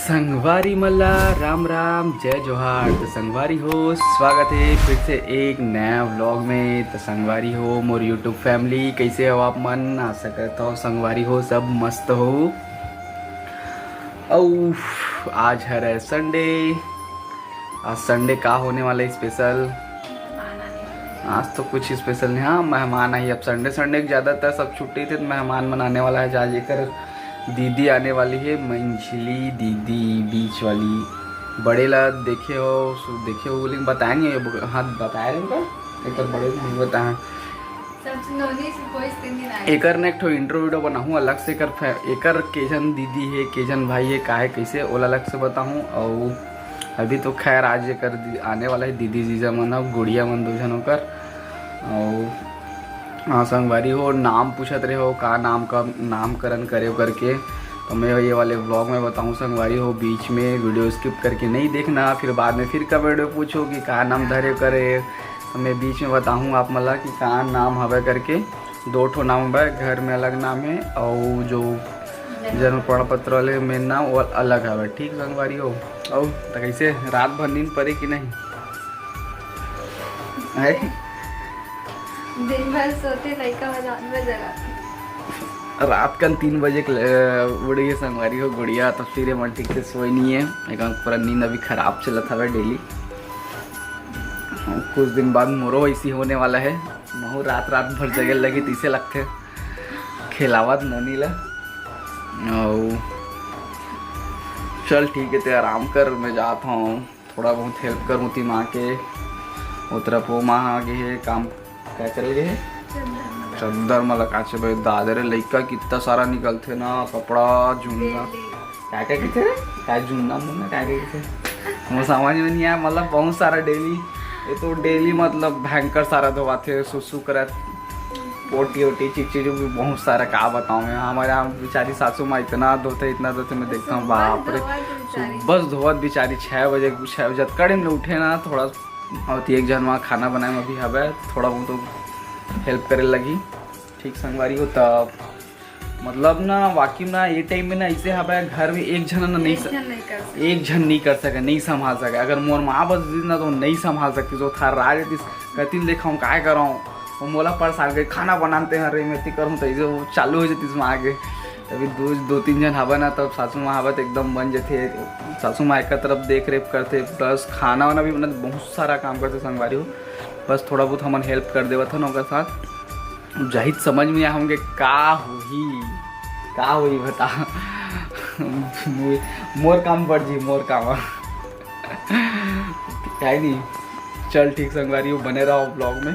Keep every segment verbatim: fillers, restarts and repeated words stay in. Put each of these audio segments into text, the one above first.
संगवारी मन ला राम राम, जय जोहार। तो संगवारी हो, स्वागत है फिर से एक नया व्लॉग में। तो संगवारी हो, मोर YouTube फैमिली, कैसे हो आप मन? आशा करता हूँ संगवारी हो सब मस्त हो। अउ आज हरे संडे, आज संडे का होने वाला है स्पेशल? आज तो कुछ स्पेशल नहीं। हाँ, मेहमान आई। अब संडे, संडे के ज़्यादातर सब छुट्टी थे, तो मेहमान मन आने वाला है। आज एकर दीदी आने वाली है, मंझली दीदी, बीच वाली। बड़े ला देखे हो, सु-, देखे हो बोले, बताए नहीं हो? हाँ, बताए रहे का? एक बड़े नहीं बताए। सबसे नोनी से कोई से नहीं आए। एकर ने एक ठो इंट्रो वीडियो बनाहूँ अलग से। एकर फै-, एकर के जन दीदी है, के जन भाई है, का है, कैसे, ओला अलग से बताहूँ। और अभी तो खैर आज एकर दी-, आने वाला है दीदी जीजा मन, अब गुड़िया मन दो जन ओकर। और हाँ संगवारी हो, नाम पूछत रहे हो का नाम का नामकरण करे हो करके, तो मैं ये वाले व्लॉग में बताऊँ संगवारी हो। बीच में वीडियो स्किप करके नहीं देखना, फिर बाद में फिर कमेंट में पूछो कि का नाम धरे करे। तो मैं बीच में बताहूँ आप मन ला कि का नाम हवे करके। दो ठो नाम हवे, घर में अलग नाम है और जो जन्म प्रमाण पत्र वाले में नाम वो अलग हवे। ठीक संगवारी हो, और तो कैसे रात भर नींद पड़े कि नहीं? है? दिन भर सोते, लइका मन रात में जगाते। रात कन तीन बजे के ले-, उड़ गए संगवारी हो गुड़िया, तो फिर ये मन ठीक से सोए नहीं है। एक पूरा नींद अभी खराब चलत हवे डेली। कुछ दिन बाद मोरो ऐसी होने वाला है, महू रात रात भर जगे लगी तैसे लगते, खेलावत नोनी ला। और चल ठीक है, ते आराम कर, मैं जात हूँ। थोड़ा बहुत हेल्प करूँ ती माँ के। ओतरा पो माँ आगे है काम, का करे गे है? चद्दर मन ला काचे भाई, दादा रे लइका कितना सारा निकलथे ना, कपड़ा, झुन्ना। का का कथे रे? का झुन्ना मुन्ना का का कथे? मोर समझ में नहीं आया, मतलब बहुत सारा डेली, ये तो डेली मतलब भयंकर सारा धोवाथे, सुसु करत, पोटी ओटी चिकचिक भी बहुत सारा, का बताऊँ मैं। हमारे यहाँ बेचारी सासू माँ इतना धोते, इतना धोते, मैं देखता हूँ बाप रे। सुबह धोवत बेचारी छः बजे, छः बजे कड़े में उठे ना, थोड़ा और एक झन वहाँ खाना बनाए में अभी हवे, थोड़ा बहुत तो हेल्प करे लगी। ठीक संगवारी हो, तब मतलब ना वाकई में ना ये टाइम में ना ऐसे हवे घर में एक झन ना नहीं एक स-, झन नहीं कर सके। एक झन नहीं कर सके, नहीं संभाल सके। अगर मोर माँ बस ना तो नहीं संभाल सकती, जो था राज इस कतिल देखा हूँ, काय करा हूँ, वो मोला परेशान करे, खाना बनाते हैं रे, मैं ती करूँ तो ऐसे वो चालू हो जाती इसमें आगे। अभी दो, दो तीन झन हवा ना, तब सासू माँ हवा तो एकदम बन जाते। सासू माँ एक तरफ देख रेख करते, प्लस खाना वाना भी बनत, बहुत सारा काम करते संगवारी हो। बस थोड़ा बहुत हमन हेल्प कर देवत हन ओकर साथ। जाहिर समझ में आए होंगे का होही, का होही बता। मोर, मोर काम बढ़ जी, मोर काम। है नहीं। चल ठीक संगवारी हो, बने रहो ब्लॉग में।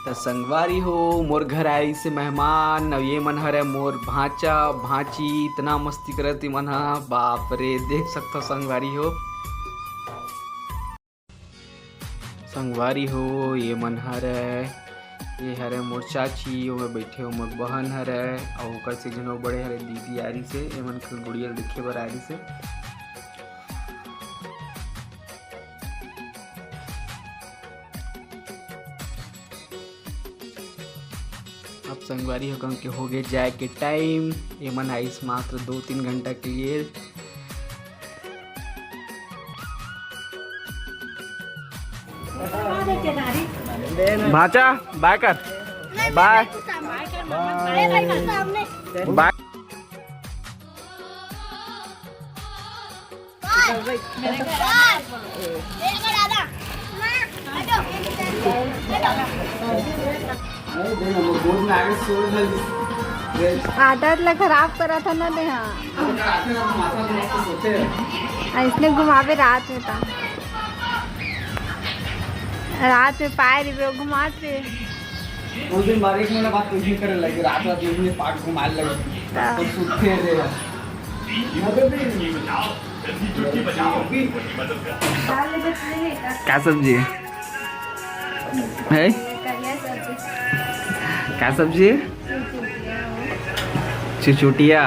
त संगवारी हो, मोर घर आइस मेहमान, अउ ये मन हरे मोर भांचा भांची। इतना मस्ती करत ये मन ह, बाप रे, देख सकथव संगवारी हो। संगवारी हो, ये मन हरे, ये हरे मोर चाची, ओमे बैठे हो मोर बहन हरे, अउ ओकर से जनो बड़े हरे दीदी आरी से, ये मन के गुड़िया ल देखे बर आरी से। अब संगवारी हो, कहूँ के हो गए जाए के टाइम, ये मन आइस मात्र दो तीन घंटा के लिए। भांचा, बाय कर, बाय, बाय। आदत ला खराब करत ह ना तेहा। अइसने घुमावे रात में त। रात में पाए रहिबे, घुमात रहे। उस दिन बारिश में ना बात कुछ नहीं करे लगी, रात रात में पार्क घुमाए लगे। हाँ। तो सुते रहे। का सब्जी है? है? का सब्जी है? चुचुटिया,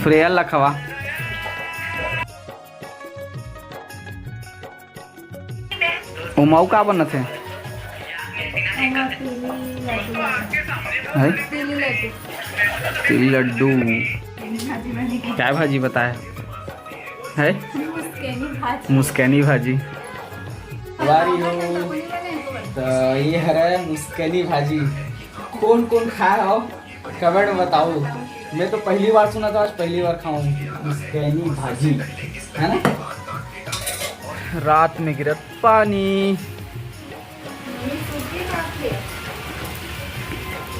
फ्रेयल ला खवा। ओमा अउ का बनत हे? है? तिली लड्डू। काय भाजी बताए? है? मुस्कैनी भाजी। मुस्कैनी भाजी। संगवारी हो, त ये हरे मुस्कैनी भाजी। कोन कोन खाए हो? Comment में बताओ। मैं तो पहली बार सुना था, आज पहली बार खाऊं मुस्कैनी भाजी, है ना। रात में गिरत पानी।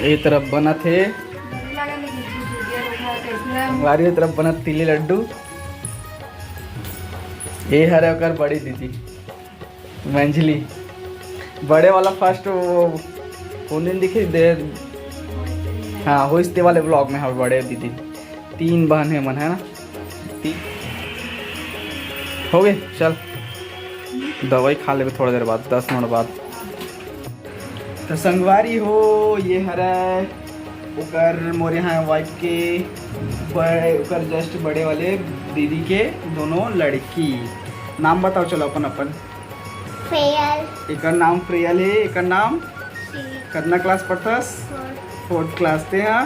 ए तरफ बनत हे, हमारी तरफ बनत तिली लड्डू। ए हरे ओकर बड़ी दीदी। मंझली, बड़े वाला first वो कोन दिन दिखे दे? हाँ, होइस ते वाले vlog में। हाँ, बड़े दीदी, तीन बहन हे मन, है ना? ती-, हो गए, चल दवाई खा लेबे थोड़ा देर बाद, दस मिनट बाद। तो संगवारी हो, ये हरे ओकर, मोर यहाँ wife के बड़े, ओकर just बड़े वाले दीदी के दोनों लड़की। नाम बताओ, चलो अपन अपन। प्रेयल। एकर नाम प्रेयल हे। एकर नाम? श्री। कतना class पढ़थस? Fourth। Fourth class। ते हा?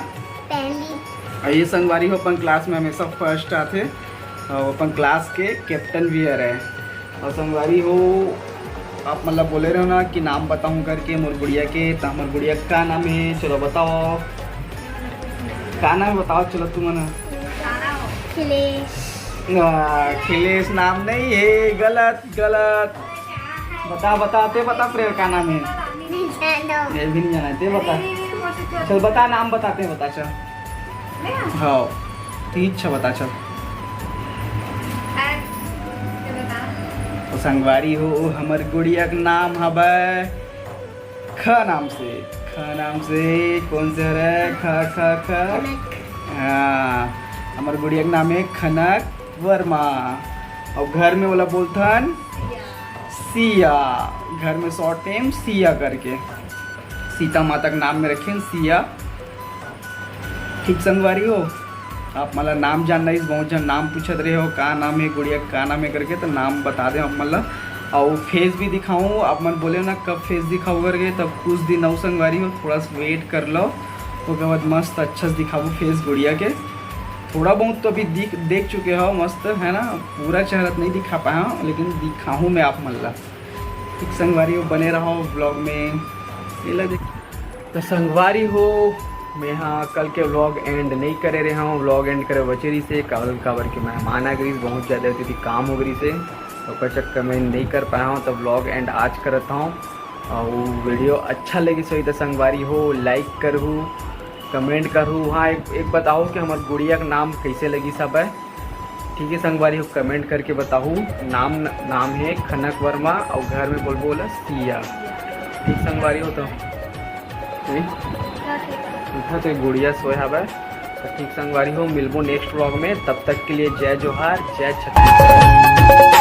पहली। अउ ये संगवारी हो, अपन class में हमेशा first आथे अउ अपन class के captain भी हरे। अउ संगवारी हो, आप मन ला बोले रहो ना कि नाम बताऊं करके मोर गुड़िया के, तो हमर गुड़िया का नाम है, चलो बताओ, का नाम है बताओ, चलो तुमन। खिलेश। आ, खिलेश नाम नहीं है, गलत, गलत। बता, बता, ते बता प्रेम का नाम है। नहीं जानो। ये भी नहीं जाना है, ते बता। चल बता, नाम बताते बता, चल। हाँ, ठीक छ बता, चल। तो संगवारी हो, हमर गुड़िया के नाम हवय ख नाम से। ख नाम से कौन से हरे? ख, ख, ख। हाँ, हमर गुड़िया के नाम है खनक वर्मा। और घर में ओला बोलथन सिया। घर में short name सिया करके, सीता माता के नाम में रखेन सिया। ठीक संगवारी हो, आप मन ला नाम जानना इस, बहुत झन नाम पूछत रहे हो, का नाम है गुड़िया, का नाम है करके, तो नाम बता दे आप मन ला। और face भी दिखाऊँ, आप मन बोले ना कब face दिखाऊँ करके, तब कुछ दिन और संगवारी हो, थोड़ा सा wait कर लो, ओकर बाद मस्त अच्छा से दिखाऊँ face गुड़िया के। थोड़ा बहुत तो अभी दिख, देख चुके हो, मस्त है ना, पूरा चेहरा तो नहीं दिखा पाया हूँ, लेकिन दिखाऊँ मैं आप मन ला। ठीक संगवारी हो, बने रहो vlog में। ये ला देख। तो संगवारी हो, मैं हाँ कल के vlog end नहीं करे रहे हूँ, vlog end करे बचे रही से, काबर, काबर के मेहमान आ गई, बहुत ज़्यादा होती थी, काम हो गई से, तो ओकर चक्कर में नहीं कर पाया हूँ। तो vlog end आज करत हूँ। और video अच्छा लगी सही तो संगवारी हो, like करहू, comment करहू। हाँ, एक, एक बताओ कि हमार गुड़िया का नाम कैसे लगी सब है। ठीक है संगवारी हो, comment करके बताहू। नाम, नाम है खनक वर्मा और घर में बोलबो ओला सिया। ठीक संगवारी हो तो, ठीक? उठा तो गुड़िया सोए हवय। तो ठीक संगवारी हो, मिलबो next vlog में। तब तक के लिए जय जोहार, जय छत्तीसगढ़।